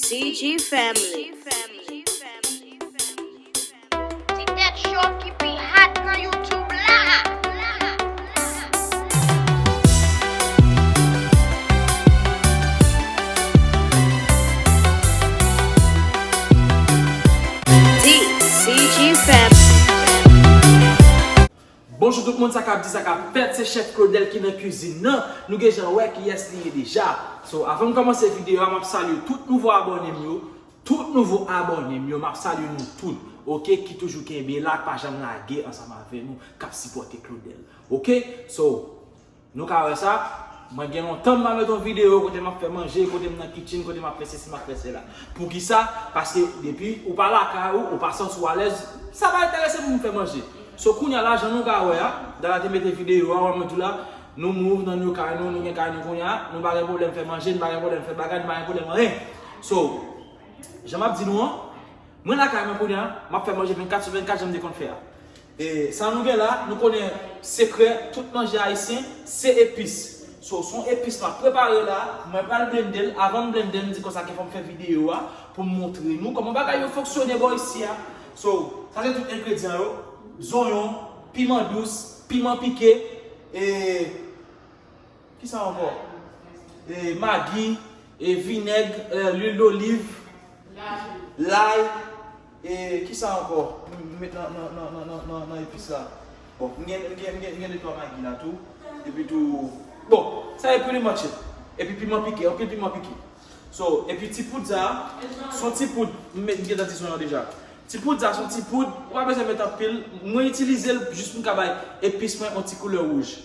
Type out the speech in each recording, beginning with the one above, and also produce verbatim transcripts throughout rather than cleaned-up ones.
D G Family. Ti tèt cho ki pi hot nan YouTube la. D C G Family. Bonjou tout moun, sa k ap di, sa k ap fèt, se chèf Claudel ki nan kizin nan. Nou genjan wè kiyès li ye deja. So, avan m kòmanse videyo a, m ap salye tout nouvo abòne m yo. Tout nouvo abòne m yo, m ap salye nou tout, oke, ki toujou kenbe la, k pa janm lage ansanm avè nou, k ap sipòte Claudel. Oke? So, nou ka wè sa, mwen gen lontan m pa met yon videyo kote m ap fè manje, kote m nan kitchen, kote m ap fè sesi, m ap fè sela. Poukisa? Paske depi ou pa lakay ou, ou pa santi w alèz, sa pa enterese pou m fè manje. So, kounye a la, jan nou ka wè a, Dada te mete videyo a, wè mwen di w la, nou move nan new kay nou, nou gen kay nou kounye a, nou pa gen pwoblèm fè manje, nou pa gen pwoblèm fè bagay, nou pa gen pwoblèm anyen. So, jan m ap di nou an, mwen lakay mwen kounye a, m ap fè manje vennkat sou vennkat jan m te konn fè a. E sa nou gen la, nou konnen sekrè tout manje ayisyen, se epis. So, se yon epis m ap prepare la, mwen pral blende l. Avan m blende l, m di konsa ke fò m fè videyo a pou m montre nou kòman bagay yo fonksyone bò isi a. So, sa se tout engredyan yo, zonyon, piman dous, piman pike, e kisa ankò? E magi, e vinèg, e lwil doliv, lay, e kisa ankò? M met nan, nan, nan, nan, nan, nan, nan epis la. Bon, m gen, m gen, m gen, m gen de twa magi la tou. Epi tou, bon, sa e pretty much it. Epi piman pike, anpil piman pike. So, epi ti poud sa, se yon ti poud, m met, m gentan di zonyon deja. Ti poud sa, se yon ti poud, ou pa bezwen met anpil. Mwen itilize l jis pou m ka bay epis mwen yon ti koulè wouj.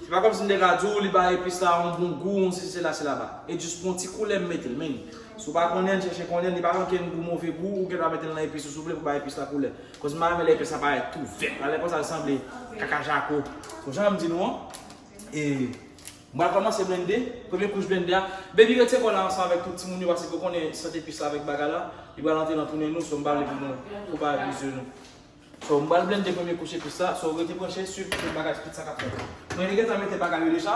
Se pa kòmsi m te ka di w li bay epis la yon bon gou, yon sesi, sela, sela ba. E jis pou yon ti koulè m mete l, men. Si w pa konnen l, chèche konnen l, li pa manke yon gou, move gou, ou gendwa mete l nan epis ou si w vle pou bay epis la koulè. Koz m pa renmen lè epis la parèt tou vèt la, lè konsa l sanble kaka jako. So, jan m di nou an, e m pral kòmanse blende, premye kouch blende a. Baby, rete kò la ansanm avèk tout timoun yo, paske ou konnen sant epis la avèk bagay la, li pral antre nan tounen nou, so m pa vle pou nou, pou bagay vizye nou. So, m pral blende premye kouch epis la. So, rete branche, swiv tout bagay, tout sa k ap fèt. Mwen te gentan mete bagay yo deja.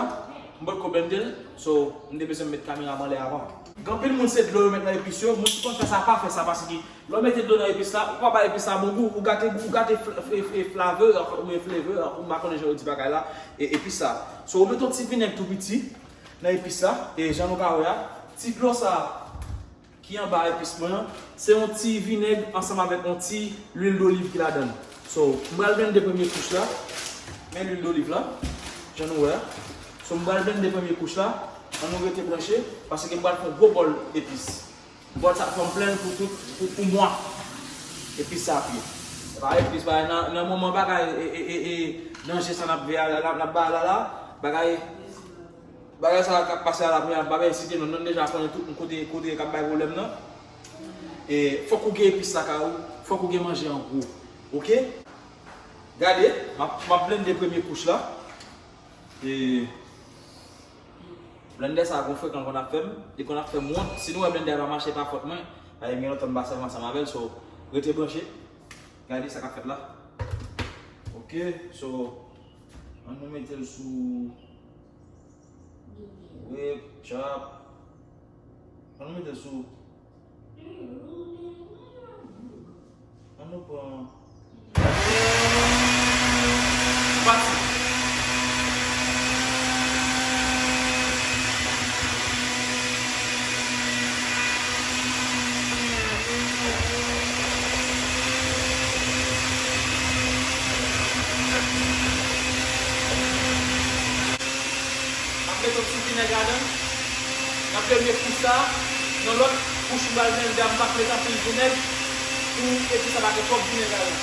M potko blende l. So, m te bezwen met kamera m anlè avan. Gen anpil moun se dlo yo met nan epis yo. Moun ki konn fè sa, pa fè sa, paske lè w mete dlo nan epis la, ou pa bay epis la bon gou. Ou gate gou, ou gate fl- f- f- flavor, oubyen flavor, ou pa konnen jan yo di bagay la, e epis la. So, ou mete yon ti vinèg tou piti nan epis la. E jan nou ka wè a, ti dlo sa ki anba epis mwen an, se yon ti vinèg ansanm avèk yon ti lwil doliv ki ladan l. So, m pral blende premye kouch la. Men lwil doliv la, jan nou wè a. So, m pral blende premye kouch la. Ann nou rete branche, paske m pral fè yon gwo bòl epis. Bòl sa fò m plen l pou tout, pou, pou mwa. Epis sa ap ye. Se pa epis, pa nan, nan moman bagay, e, e, e, e, danje sa n ap veye a la, n ap bay la la, bagay, Bagay sa k ap pase a la kounye a, m pa bezwen site non, nou deja konnen tout moun kote, kote k ap bay pwoblèm nan. E fòk ou gen epis lakay ou, fòk ou gen manje an gwo. Oke? Gade, m ap, m ap blende premye kouch la. E blendè sa gon frekan l konn ap fè m, li konn ap fè m wont. Si nou wè blendè a pa mache, pa fòt mwen, paske m gen lontan m pa sèvi ansanm avè l, so rete branche. Gade sa k ap fèt la. Oke, so, ann nou mete l sou Wip, chop. Ann nou mete sou. Ann nou pran. Pati. M ap mete yon ti vinèg ladan l. Nan premye kouch sa, nan lòt kouch m pral blende a, m p ap met anpil vinèg pou epis la pa gen twòp vinèg ladan l.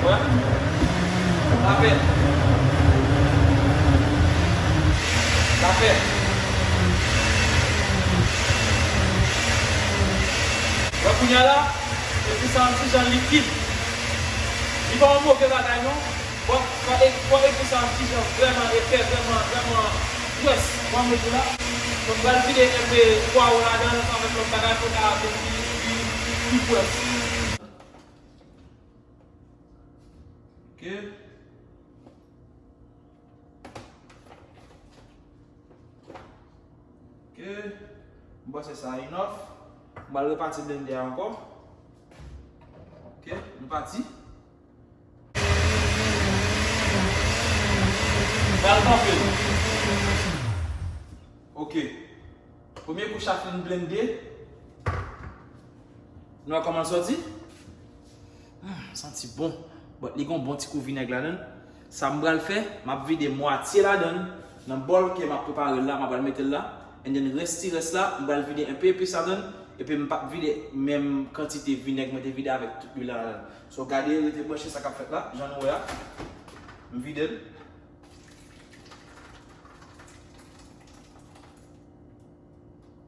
Wè. Lapè. Lapè. Wè kounye a la, epis sa yon ti jan likid. Li pa yon move bagay non. Bon, fò e- fò epis sa yon ti jan vrèman epè, vrèman, vrèman pwès. Bon, mwen di la. Donk, m pral vide enpe pwawo ladan l ansanm avèk lòt bagay pou l ka vin pi, pi, pi pwès. Ok. E, m panse sa enough. M pral repati blende a ankò. Ok, nou pati. Pral kanpe. Ok. Premye kouch la fin blende. Nou wè kòman l sòti? Hmm, santi bon. But li gon bon ti kou vinèg ladan l. Sa m pral fè, m ap vide mwatye ladan l nan bòl ke m ap prepare l la, m ap pral mete l la. And then rès ti rès la, m pral vide enpe epis ladan l. Epi m p ap vide menm kantite vinèg mwen te vide avèk tout lwil la ladan l. So gade, rete branche sa k ap fèt la, jan nou wè a. M vide l.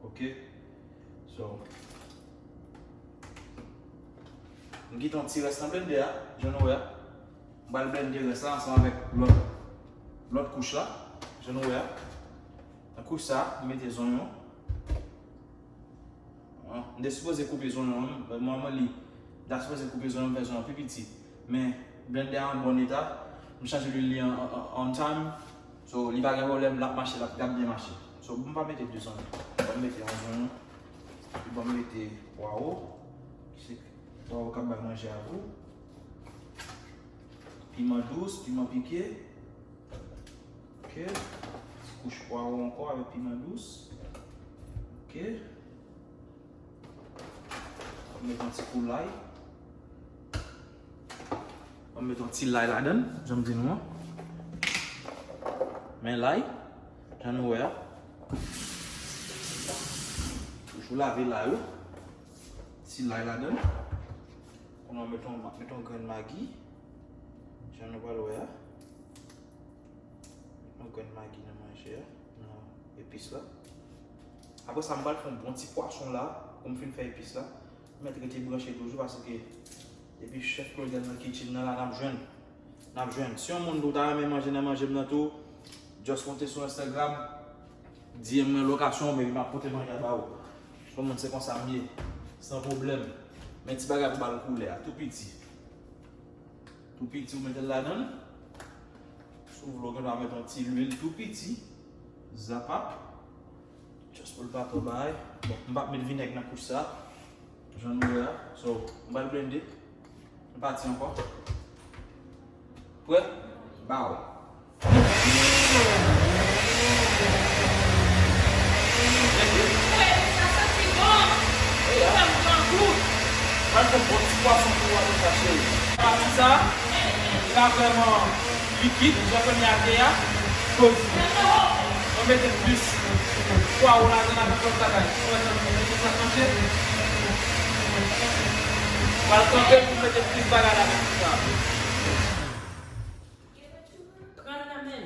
Ok. So, m kite yon ti rès nan blende a, jan nou wè a. M pral blende rès la ansanm avèk lòt, lòt kouch la, jan nou wè a. Nan kouch sa, m mete zonyon. An, m te sipoze koupe zonyon an, men mwen, mwen li, m ta sipoze koupe zonyon, m fè zonyon pi piti. Men, blendè a an bon eta, m chanje lwil li an, an, an, on time. So, li pa gen pwoblèm, l ap mache, l ap, l ap byen mache. So, m pa mete de zonyon. Ban m mete yon zonyon. Epi ban m mete pwawo. Se pwawo k ap bay manje a gou. Piman dous, piman pike. Ok. Ti kouch pwawo ankò avèk piman dous. Ok. Mwen met yon ti kou lay. Mwen met yon ti lay ladan l, jan m di nou an. Men lay, jan nou wè a. Toujou lave lay ou. Ti lay ladan l. Kounye a mwen met yon, met yon grenn magi. Jan nou pral wè a. Yon grenn magi nan manje a, nan epis la. Apre sa, m pral fè yon bon ti pwason la, pou m fin fè epis la. Mèt rete branche toujou, paske depi chèf Claudel nan kitchen nan la, n ap jwenn. N ap jwenn. Si yon moun di w ta renmen manje nan manje m nan tou, just monte sou Instagram, D M mwen lokasyon w, epi m ap pote manje a ba ou. Si yon moun se konsa m ye, san pwoblèm. Men ti bagay pou ba l koulè a, tou piti. Tou piti, ou mete l ladan l. Si w vle, ou gen dwa mete yon ti lwil tou piti. Zapap. Just pou l pa twò bay. Bon, m p ap met vinèg nan kouch sa. Jan nou wè a. So, m pral blende. Nou pati ankò. Prè? Bow. Sa santi bon. Li fè m pran gou. Pral fè yon bon ti pwason pou ou avèk sa, cheri. Pati sa, li pa vrèman likid, jan premye a te a. Koz mwen mete plis pwawo ladan avèk lòt bagay. Ou wè sa, mwen mete sa tranche. Pral kanpe pou mete plis bagay ladan sa. Pran nan men l.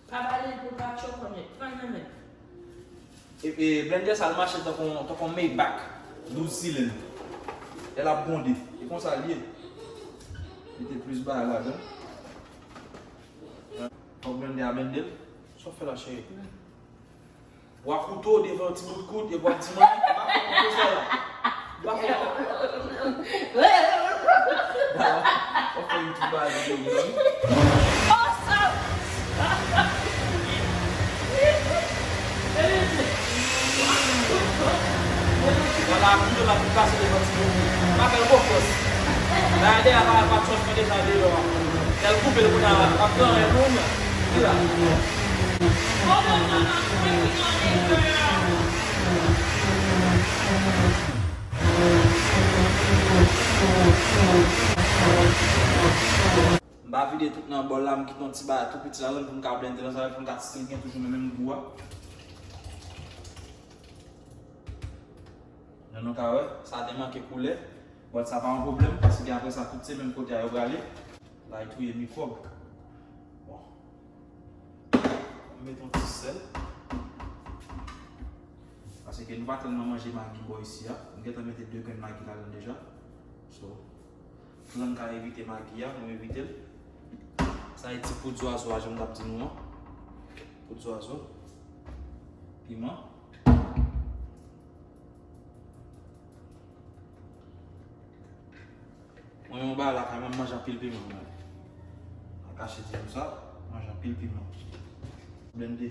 Pa ba li pou l pa tchòkònèt. Pran nan men l. E, e, blendè sa, l mache tankou, tankou Maybach, douz silenn. Lè l ap gwonde. E konsa l ye. Mete plis bagay ladan. Fòk blendè a blende l. Sa w fè la, cheri? W a kouto devan ti bout kout, epi w ap di manmi, m pa fè konfyans la. M pa fè konfyans. W ap fè YouTube a di yo, wi. Wala, kouto la pou pase devan ti bout kout. M pa fè l konfyans. Dayè, dèyè a pa, pa chòf mwen deja deyò a. Lè l koupe l kounye a, m ap pran yon moun. Ki la? M pa vide tout nan bòl la, m kite yon ti bagay tou piti ladan l pou m ka blende l ansanm, pou m ka still gen toujou menm, menm gou a. Jan nou ka wè, sa te manke koulè. But sa pa yon pwoblèm, paske apre sa, tout se menm kote a yo prale. La, li touye mikwòb. Bon. M met yon ti sèl. Paske nou pa tèlman manje magi bò isi a. M gentan mete de grenn magi ladan deja. So, pou nou ka evite magi a, nou evite l. Sa e ti poud zwazo a, jan m t ap di nou an. Poud zwazo. Piman. Mwen menm bagay lakay mwen, m manje anpil piman mwen. Pa kache di nou sa, m manje anpil piman. Blende.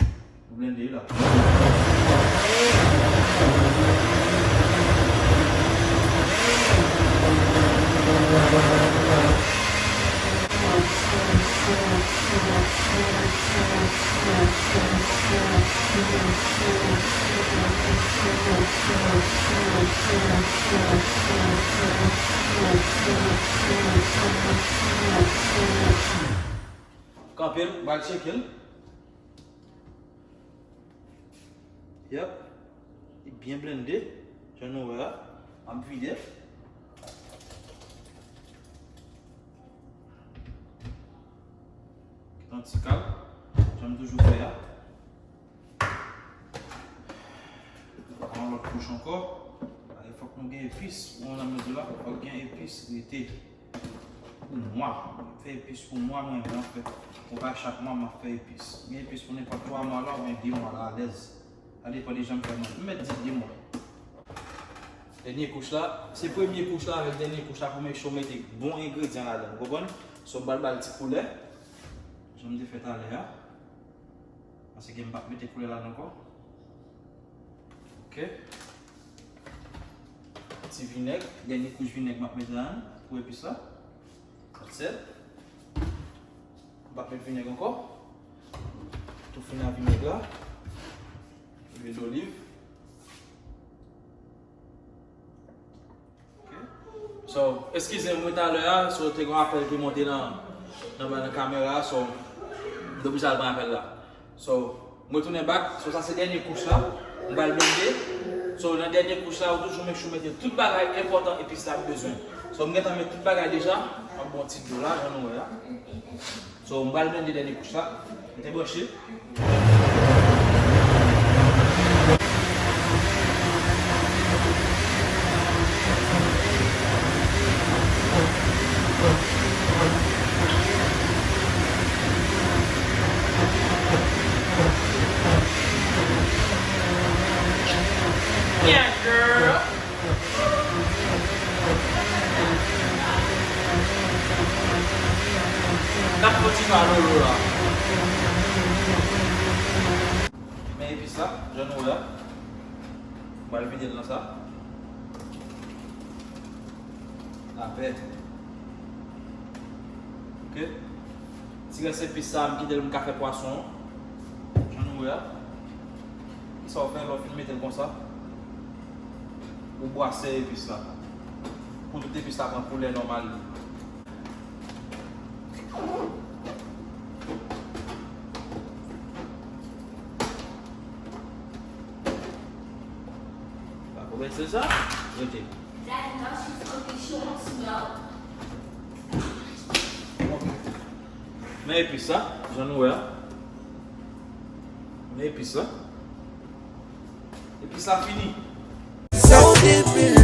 Nou blende la. Kanpe l, m pral tcheke l. Yep. Li byen blende. Jan nou wè a. M ap vide l. Gen yon ti kal. Jan m toujou fè a. Yon lòt kouch ankò. Paske fòk nou gen epis. Ou konprann sa m vle di la? Fòk gen epis rete. Pou mwa. M fè epis pou mwa, mwen menm, an fèt. Ou pa chak mwa m ap fè epis. Gen epis pou nenpòt twa mwa la oubyen de mwa la, alèz. Sa depann de jan m fè mwen. M mèt di de mwa. Dènye kouch la, se premye kouch la avèk dènye kouch la pou make sure w mete bon engredyan ladan, ou konprann? So, m pral ba l ti koulè. Jan m te fè talè a. Paske m p ap mete koulè ladan ankò. Ok. Ti vinèg, dènye kouch vinèg m ap mete la pou epis la. That's it. M p ap met vinèg ankò. Tou fini a vinèg la. Lwil doliv. Ok. So, eskize m wi talè a, so te gen yon apèl ki monte nan, nan, nan kamera a, so, m te oblije al pran apèl la. So, m retounen back, so sa se dènye kouch la, m pral blende. So, nan dènye kouch la, ou toujou make sure w mete tout bagay enpòtan epis la ap bezwen. So, m gentan met tout bagay deja, m ap ba w ti dlo la, jan nou wè a. So, m pral blende dènye kouch la. Rete branche. Yeah, girl. N ap kontinye a lolo la. Men epis la, jan nou wè a. M pral vide l nan sa. Lapè. Ok. Ti rès epis sa a, m kite l pou m ka fè pwason an. Jan nou wè a. Kisa w fè lè w fin mete l konsa? Ou bwase epis la. Pou tout epis la pran koulè nòmal li. Pa konprann se sa? Rete. Daddy, now she's cooking. She wants milk. Men epis la, jan nou wè a. Men epis la. Epis la fini. Sa w te vle